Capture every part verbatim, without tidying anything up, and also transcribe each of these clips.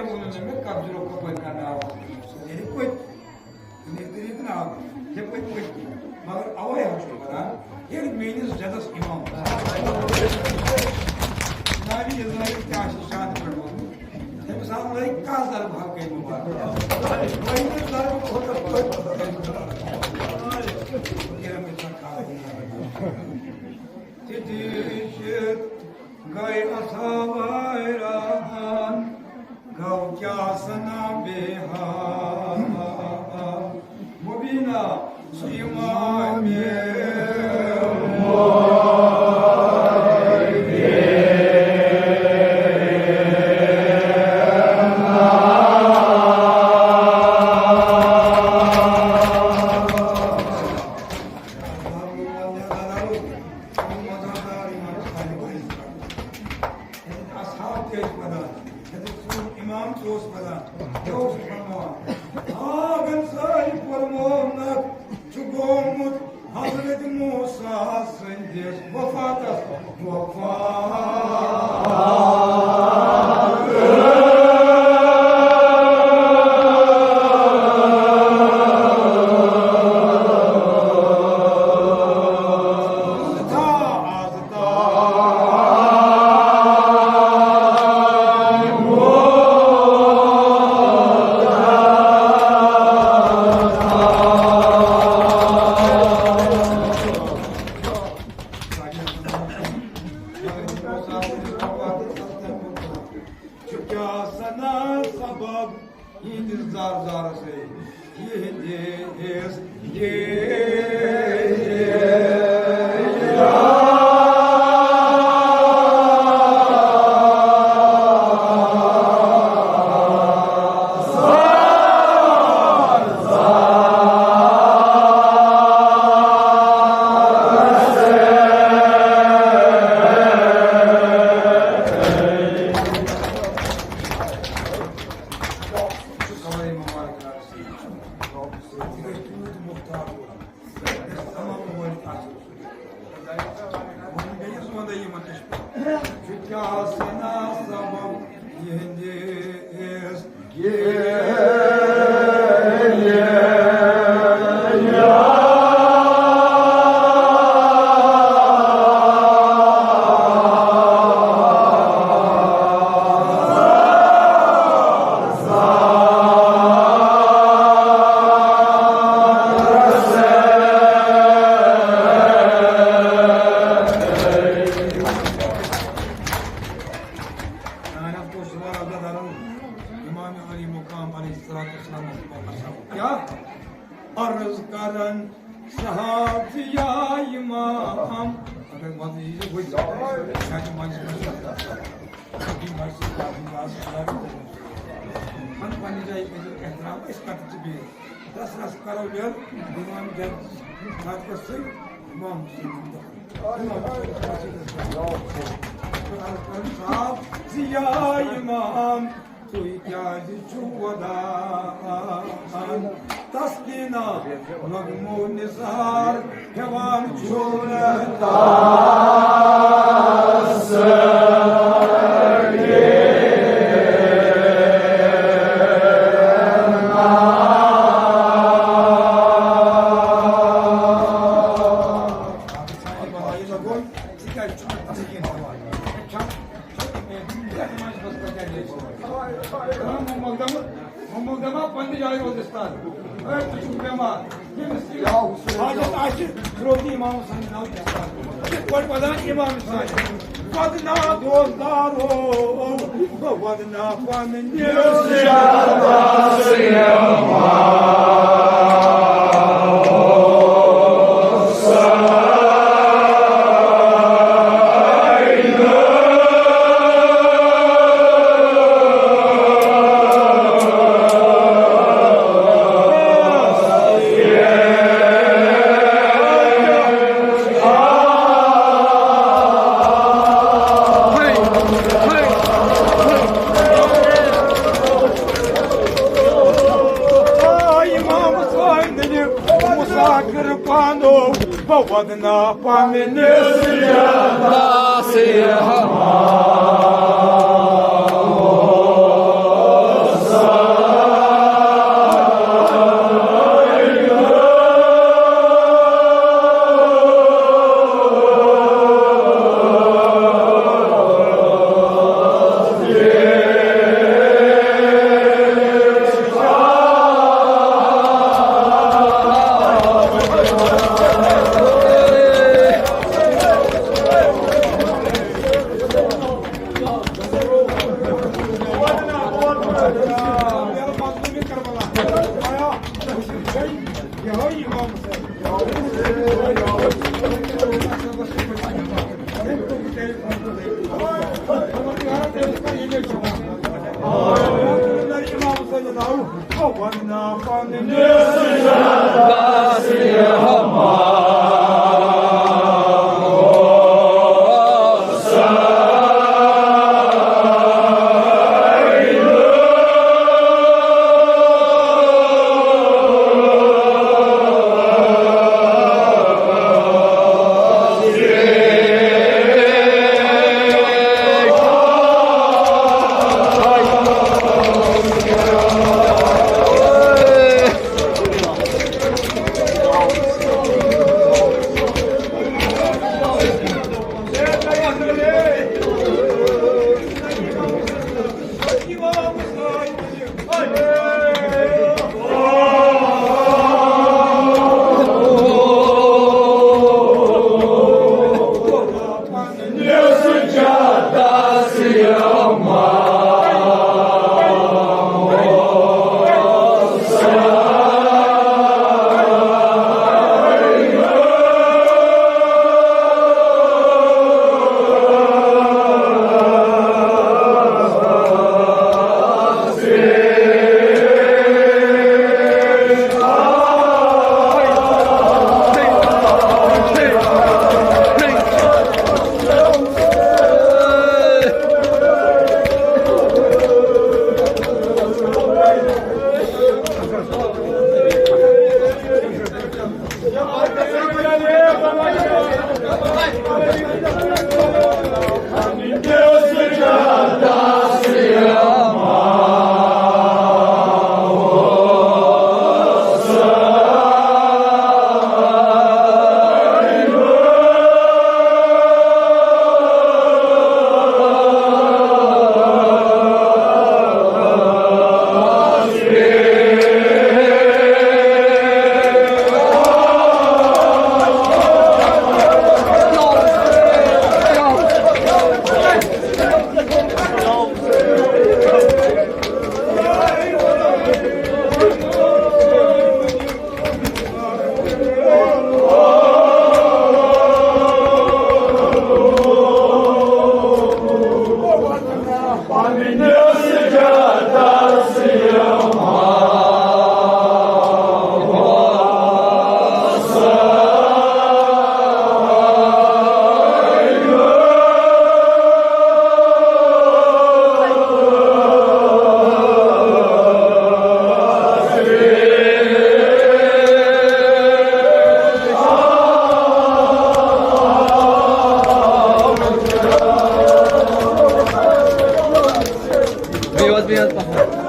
ووٚن نہٕ مےٚ کَتھ جُرو کَپٲرۍ کَرناوَو۔ ییٚلہِ پٔتۍ، ییٚلہِ طریٖقہٕ نہٕ آو، یہِ پٔتۍ پٔتۍ۔ مگر اَوَے حظ چھُ وَنان، ییٚلہِ میٛٲنِس جَدَس اِمام ناوِ یہِ زٲنِتھ کیٛاہ چھُ شانہٕ پٮ۪ٹھ ووٚنمُت، تٔمِس آو لٲگۍ کَس ضرب حلقَے مُبارک۔ گۄڈٕنیُک ضرب کھوٚتُس پٔتۍ۔ تِتیشت گٔے اصحاب حیران، گوٚو کیٛاہ سنا بے حال۔ مبینہ سُہ امام اصحاب تہِ ٲسۍ وَنان، ییٚتہِ سون اِمام تہِ اوس وَنان، کیٛاہ اوس فرماوان؟ آ، گَنسٲے فرموونَکھ، چھُ گوٚمُت حضرت موسیٰ سٕنٛدِس وفاتَس وفات۔ چھُ کیٛاہ سنا سبب یِہنٛدِس زار زارس ہے، یِہنٛدِ حِصہٕ یہِ۔ امام علی مقام علیہ الصلوۃ والسلام۔ کیا عرض کرن صحابی یا امام؟ اگر وضو یہِ چھُ وۄنۍ ساڑِ پانٛژِ بجہِ۔ پننہِ پننہِ جایہِ کٔرِو احترام، أسۍ کتہِ چھِ بِہِتھ؟ دس رس کرو یہِ امام جد خاطرس سۭتۍ، امام حسین۔ صاحب ضیا امام، تُہۍ کیٛازِ چھِو ودان؟ تسکیٖنا نغمو نثار ہٮ۪وان چھُو نہٕ تسکیٖنا۔ محمد دپان پننہِ جایہِ روز استاد۔ اے، تُہۍ چھِو بٮ۪مار۔ ییٚمِس یہِ حاجت آسہِ، روزِ امام حسین ناو استاد۔ یِتھ پٲٹھۍ ودان امام حسین۔ ودنا دوستدارو، بہٕ ودنا پننِس آ، امام حسین مسافر پانو، بہٕ ودنا پننِس داسہِ ہما۔ بیٚیہِ اوس، بیٚیہِ اوس پَہَم۔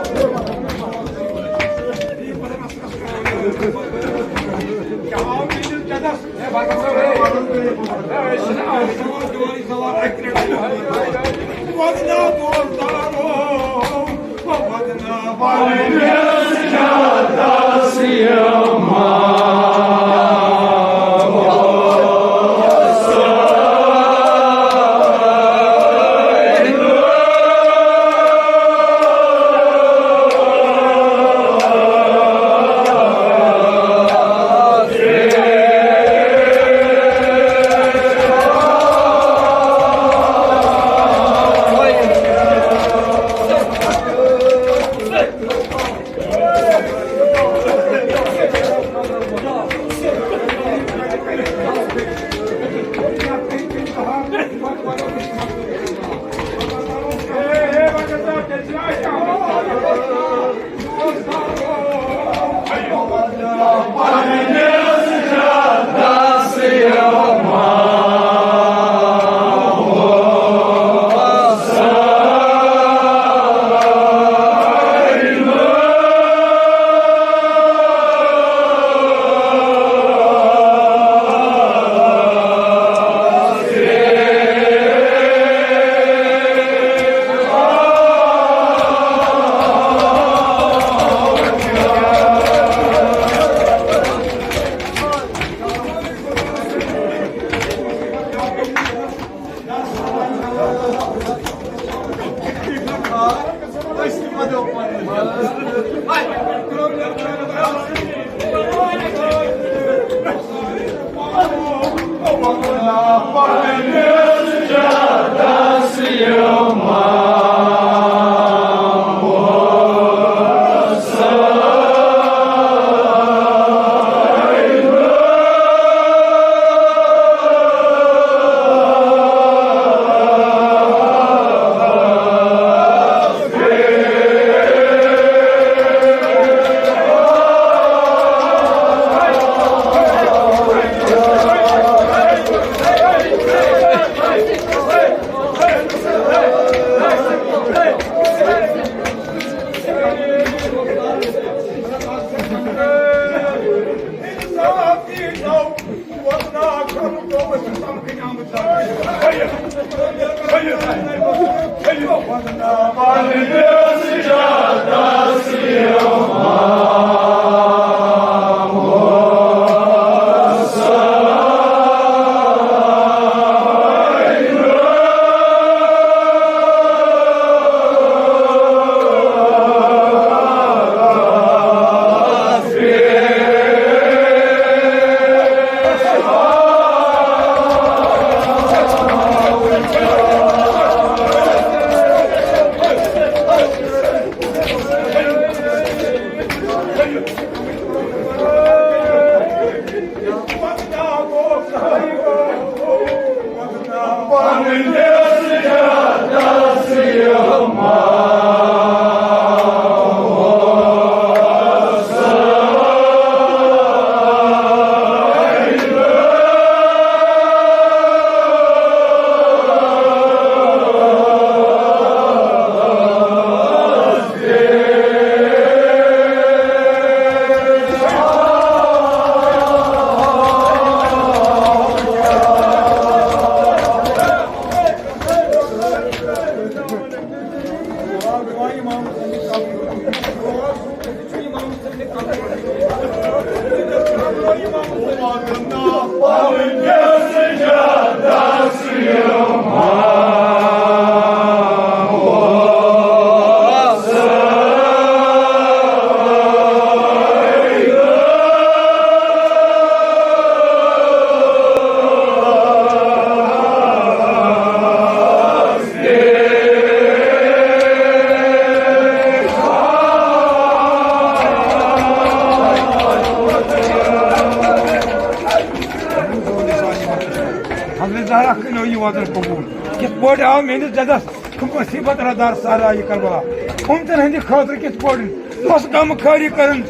حضرت زہرا کٔرِو یہِ وطن قبوٗل۔ کِتھ پٲٹھۍ آو میٲنِس جدس مصیبت ردار سہرا یہِ کربلا؟ اُمتن ہٕنٛدِ خٲطرٕ کِتھ پٲٹھۍ اوس غم خٲری کران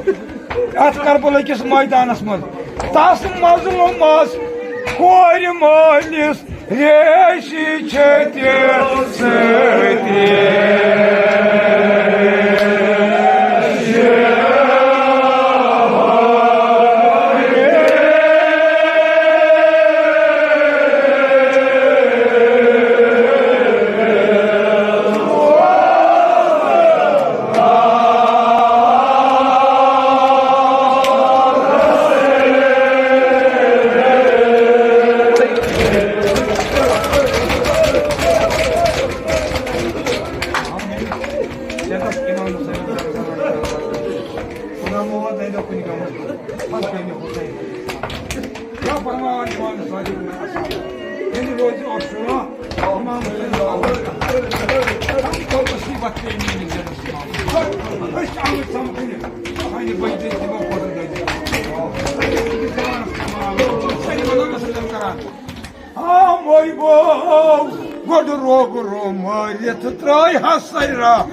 اتھ کربلا کِس مٲدانس منٛز؟ تس مظلومس کورِ مٲلِس ریشہِ چھِ تہِ سۭتۍ۔ کیا فرمان امام صادق میں اصل؟ یعنی روز عاشورہ امام حسین صاحب کو مصیبت کے لیے نکلے۔ أسۍ چھِ آمٕتۍ سمکھٕنہِ۔ سانہِ بٔچھِ دِژ تِمو پھوٹہٕ دٔدِتھ۔ أسۍ چھِ زمانس تمام۔ أسۍ چھِ وَنان اصل کران۔ ہاں، وۄنۍ گوٚو گۄڈٕ روگہٕ رو مٲرِتھ ترٛٲے ہس سرِ راتھ۔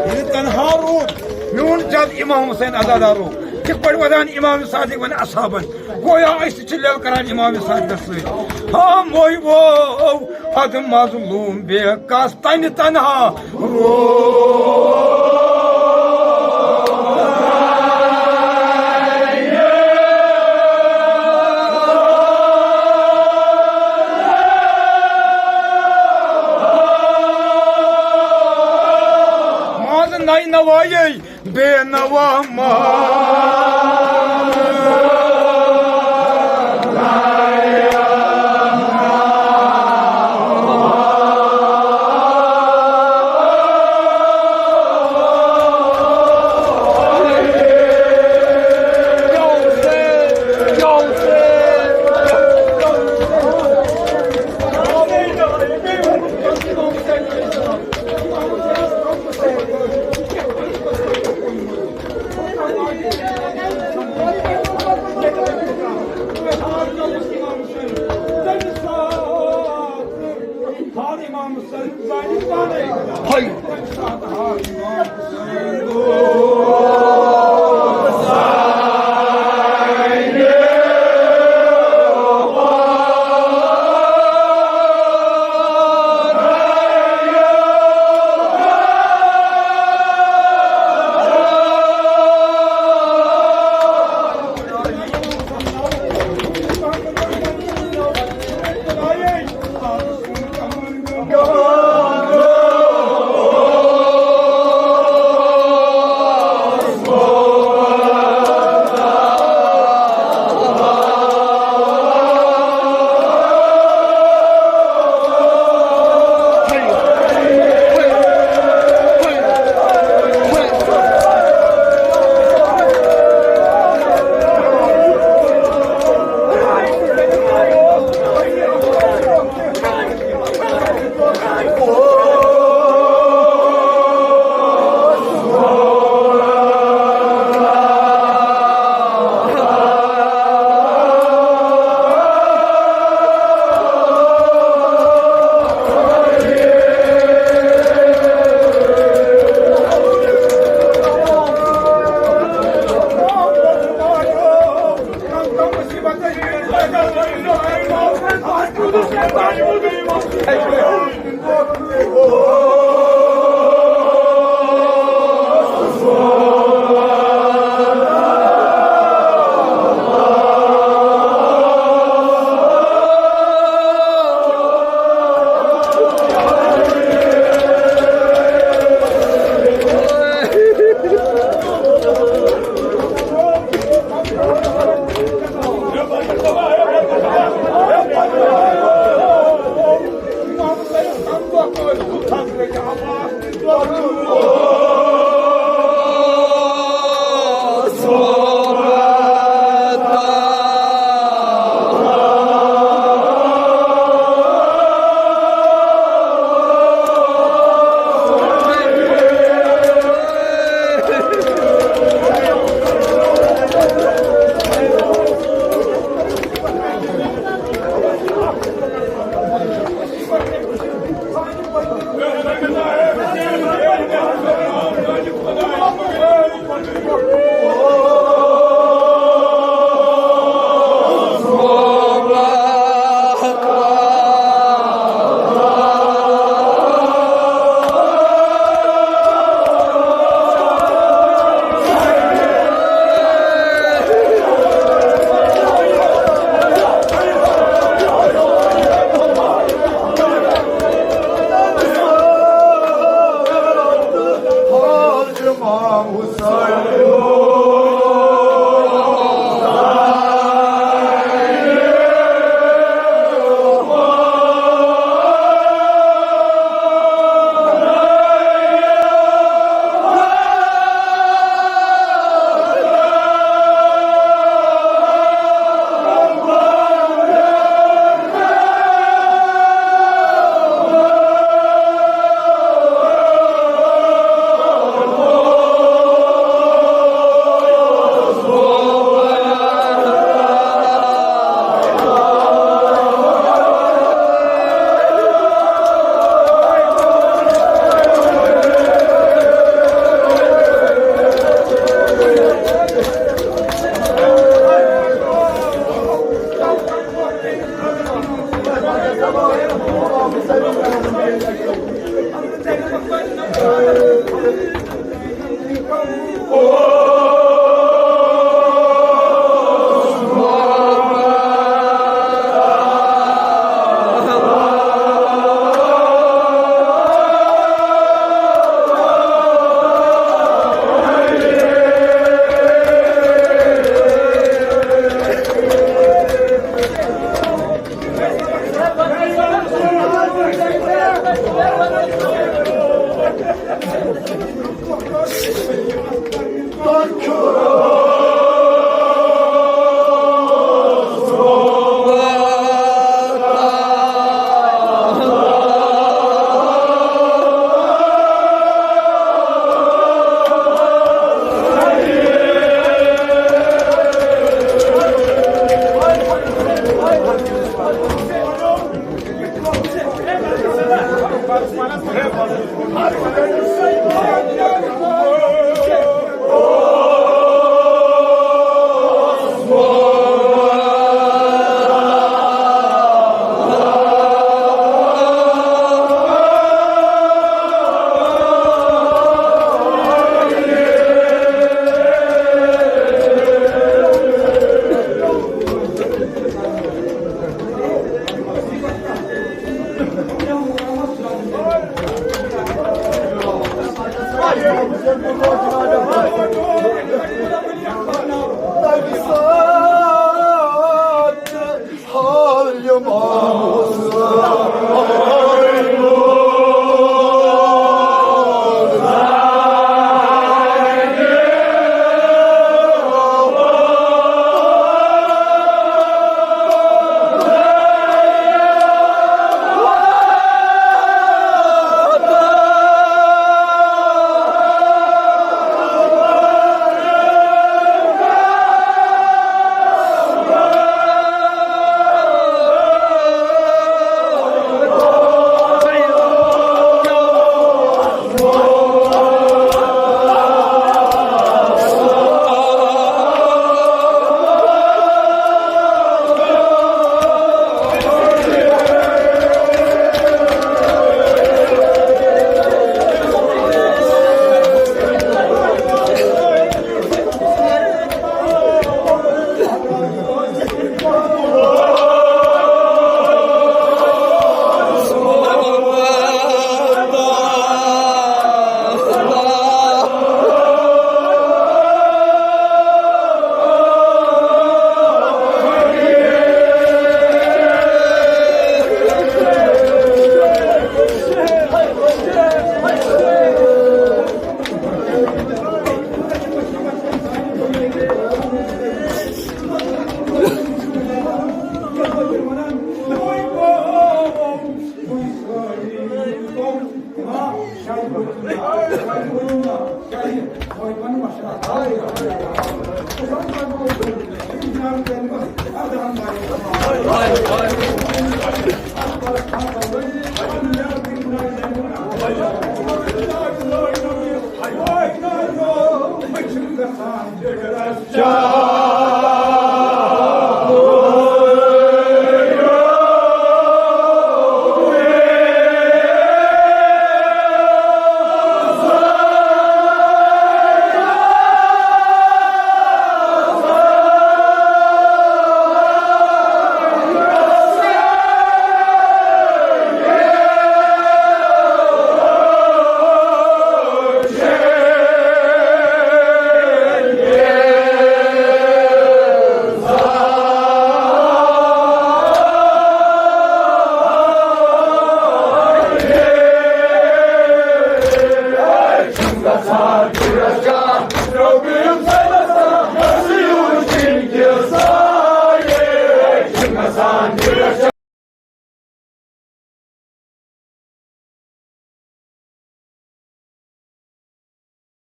ییٚلہِ تنہا روٗد میون جد امام حسین عزادارو، کِتھ پٲٹھۍ ودان امام صادق ون اصحابن، گویا أسۍ تہِ چھِ لیل کران امام صادقس سۭتۍ۔ ہا موہی وو اد مظلوم بے کس تنہِ تنہا رو۔ منٛز نَے نوٲیی بے نوا ما۔